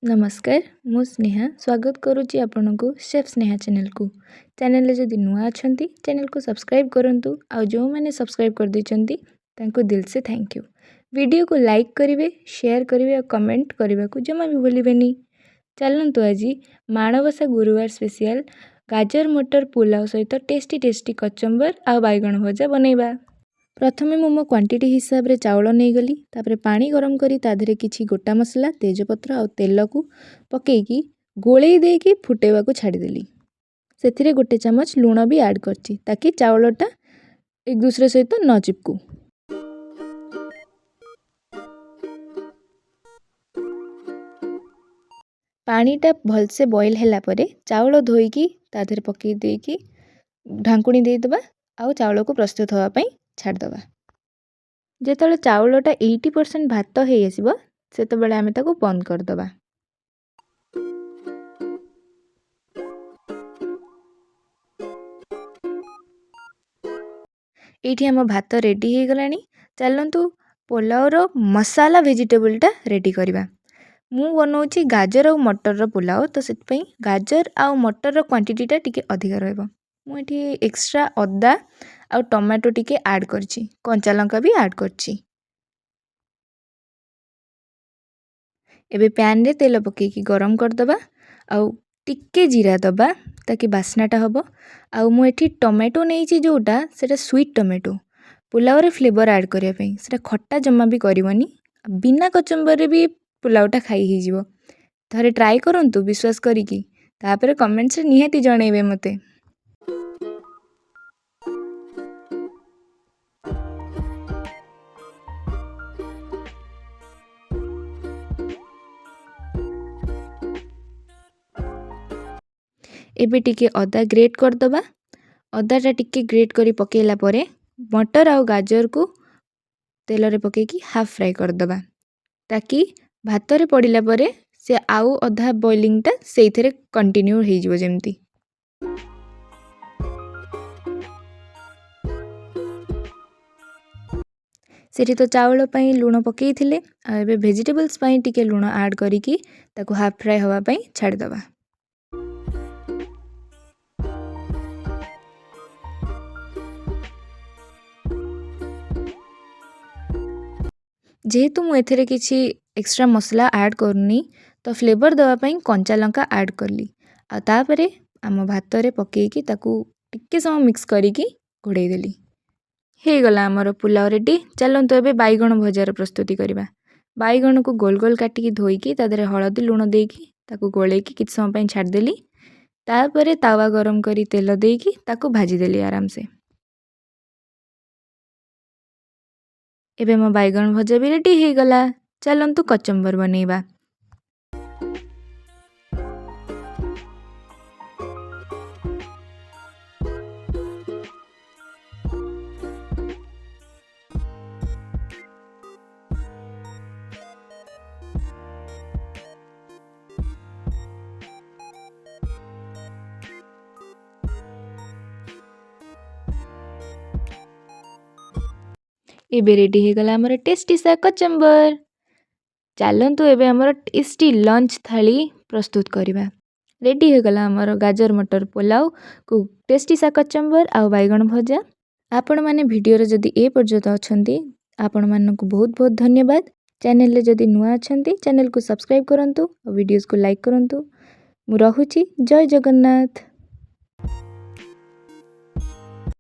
ନମସ୍କାର, ମୁଁ ସ୍ନେହା ସ୍ୱାଗତ କରୁଛି ଆପଣଙ୍କୁ ସେଫ୍ ସ୍ନେହା ଚ୍ୟାନେଲକୁ। ଚ୍ୟାନେଲରେ ଯଦି ନୂଆ ଅଛନ୍ତି, ଚ୍ୟାନେଲକୁ ସବସ୍କ୍ରାଇବ୍ କରନ୍ତୁ ଆଉ ଯେଉଁମାନେ ସବସ୍କ୍ରାଇବ୍ କରିଦେଇଛନ୍ତି, ତାଙ୍କୁ ଦିଲ୍ ସେ thank you. ଭିଡ଼ିଓକୁ ଲାଇକ୍ କରିବେ, ସେୟାର କରିବେ ଆଉ କମେଣ୍ଟ କରିବାକୁ ଜମା ବି ଭୁଲିବେନି। ଚାଲନ୍ତୁ, ଆଜି ମାଣବସା ଗୁରୁବାର ସ୍ପେସିଆଲ ଗାଜର ମଟର ପୁଲାଉ ସହିତ ଟେଷ୍ଟି ଟେଷ୍ଟି କଚମ୍ବର ଆଉ ବାଇଗଣ ଭଜା ବନେଇବା। ପ୍ରଥମେ ମୁଁ ମୋ କ୍ୱାଣ୍ଟିଟି ହିସାବରେ ଚାଉଳ ନେଇଗଲି। ତାପରେ ପାଣି ଗରମ କରି ତା ଦେହରେ କିଛି ଗୋଟା ମସଲା, ତେଜପତ୍ର ଆଉ ତେଲକୁ ପକେଇକି ଗୋଳେଇ ଦେଇକି ଫୁଟେଇବାକୁ ଛାଡ଼ିଦେଲି। ସେଥିରେ ଗୋଟେ ଚାମଚ ଲୁଣ ବି ଆଡ଼୍ କରିଛି, ତାକି ଚାଉଳଟା ଏକ ଦୁସରେ ସହିତ ନ ଚିପକୁ। ପାଣିଟା ଭଲସେ ବଏଲ୍ ହେଲା ପରେ ଚାଉଳ ଧୋଇକି ତା ଦେହରେ ପକେଇ ଦେଇକି ଢାଙ୍କୁଣୀ ଦେଇଦେବା ଆଉ ଚାଉଳକୁ ପ୍ରସ୍ତୁତ ହେବା ପାଇଁ ଛାଡ଼ିଦେବା। ଯେତେବେଳେ ଚାଉଳଟା 80% ଭାତ ହେଇଆସିବ, ସେତେବେଳେ ଆମେ ତାକୁ ବନ୍ଦ କରିଦେବା। ଏଇଠି ଆମ ଭାତ ରେଡ଼ି ହେଇଗଲାଣି। ଚାଲନ୍ତୁ, ପୋଲାଉର ମସାଲା ଭେଜିଟେବୁଲଟା ରେଡ଼ି କରିବା। ମୁଁ ବନାଉଛି ଗାଜର ଆଉ ମଟରର ପୋଲାଉ, ତ ସେଥିପାଇଁ ଗାଜର ଆଉ ମଟରର କ୍ୱାଣ୍ଟିଟିଟା ଟିକେ ଅଧିକା ରହିବ। ମୁଁ ଏଠି ଏକ୍ସଟ୍ରା ଅଦା ଆଉ ଟମାଟୋ ଟିକେ ଆଡ଼୍ କରିଛି, କଞ୍ଚା ଲଙ୍କା ବି ଆଡ଼୍ କରିଛି। ଏବେ ପ୍ୟାନ୍ରେ ତେଲ ପକାଇକି ଗରମ କରିଦେବା ଆଉ ଟିକେ ଜିରା ଦେବା, ତାକି ବାସ୍ନାଟା ହେବ। ଆଉ ମୁଁ ଏଠି ଟମାଟୋ ନେଇଛି ଯେଉଁଟା, ସେଇଟା ସୁଇଟ୍ ଟମାଟୋ, ପୋଲାଉରେ ଫ୍ଲେଭର୍ ଆଡ଼୍ କରିବା ପାଇଁ। ସେଇଟା ଖଟା ଜମା ବି କରିବନି। ବିନା କଚମ୍ବରରେ ବି ପୋଲାଉଟା ଖାଇ ହେଇଯିବ। ଥରେ ଟ୍ରାଏ କରନ୍ତୁ ବିଶ୍ୱାସ କରିକି, ତାପରେ କମେଣ୍ଟସରେ ନିହାତି ଜଣେଇବେ ମୋତେ। ଏବେ ଟିକେ ଅଦା ଗ୍ରେଟ୍ କରିଦେବା। ଅଦାଟା ଟିକେ ଗ୍ରେଟ୍ କରି ପକାଇଲା ପରେ ମଟର ଆଉ ଗାଜରକୁ ତେଲରେ ପକାଇକି ହାଫ୍ ଫ୍ରାଏ କରିଦେବା, ତାକି ଭାତରେ ପଡ଼ିଲା ପରେ ସେ ଆଉ ଅଧା ବଏଲିଂଟା ସେଇଥିରେ କଣ୍ଟିନ୍ୟୁ ହେଇଯିବ ଯେମିତି। ସେଠି ତ ଚାଉଳ ପାଇଁ ଲୁଣ ପକାଇଥିଲେ, ଆଉ ଏବେ ଭେଜିଟେବଲ୍ସ ପାଇଁ ଟିକେ ଲୁଣ ଆଡ଼୍ କରିକି ତାକୁ ହାଫ୍ ଫ୍ରାଏ ହେବା ପାଇଁ ଛାଡ଼ିଦେବା। ଯେହେତୁ ମୁଁ ଏଥିରେ କିଛି ଏକ୍ସଟ୍ରା ମସଲା ଆଡ଼୍ କରୁନି, ତ ଫ୍ଲେଭର୍ ଦେବା ପାଇଁ କଞ୍ଚା ଲଙ୍କା ଆଡ଼୍ କଲି ଆଉ ତାପରେ ଆମ ଭାତରେ ପକାଇକି ତାକୁ ଟିକେ ସମୟ ମିକ୍ସ କରିକି ଘୋଡ଼େଇ ଦେଲି। ହେଇଗଲା ଆମର ପୁଲାଉ ରେଡ଼ି। ଚାଲନ୍ତୁ, ଏବେ ବାଇଗଣ ଭଜାର ପ୍ରସ୍ତୁତି କରିବା। ବାଇଗଣକୁ ଗୋଲ ଗୋଲ କାଟିକି ଧୋଇକି ତା ଦେହରେ ହଳଦୀ ଲୁଣ ଦେଇକି ତାକୁ ଗୋଳେଇକି କିଛି ସମୟ ପାଇଁ ଛାଡ଼ିଦେଲି। ତାପରେ ତାୱା ଗରମ କରି ତେଲ ଦେଇକି ତାକୁ ଭାଜିଦେଲି ଆରାମସେ। ଏବେ ମୋ ବାଇଗଣ ଭଜା ବି ରେଡ଼ି ହେଇଗଲା। ଚାଲନ୍ତୁ, କଚମ୍ବର ବନେଇବା। ଏବେ ରେଡ଼ି ହେଇଗଲା ଆମର ଟେଷ୍ଟି ସା କଚମ୍ବର। ଚାଲନ୍ତୁ, ଏବେ ଆମର ଟେଷ୍ଟି ଲଞ୍ଚ ଥାଳି ପ୍ରସ୍ତୁତ କରିବା। ରେଡ଼ି ହେଇଗଲା ଆମର ଗାଜର ମଟର ପୋଲାଉକୁ ଟେଷ୍ଟି ସା କଚମ୍ବର ଆଉ ବାଇଗଣ ଭଜା। ଆପଣମାନେ ଭିଡ଼ିଓରେ ଯଦି ଏ ପର୍ଯ୍ୟନ୍ତ ଅଛନ୍ତି, ଆପଣମାନଙ୍କୁ ବହୁତ ବହୁତ ଧନ୍ୟବାଦ। ଚ୍ୟାନେଲରେ ଯଦି ନୂଆ ଅଛନ୍ତି, ଚ୍ୟାନେଲକୁ ସବସ୍କ୍ରାଇବ୍ କରନ୍ତୁ ଆଉ ଭିଡ଼ିଓସ୍କୁ ଲାଇକ୍ କରନ୍ତୁ। ମୁଁ ରହୁଛି। ଜୟ ଜଗନ୍ନାଥ।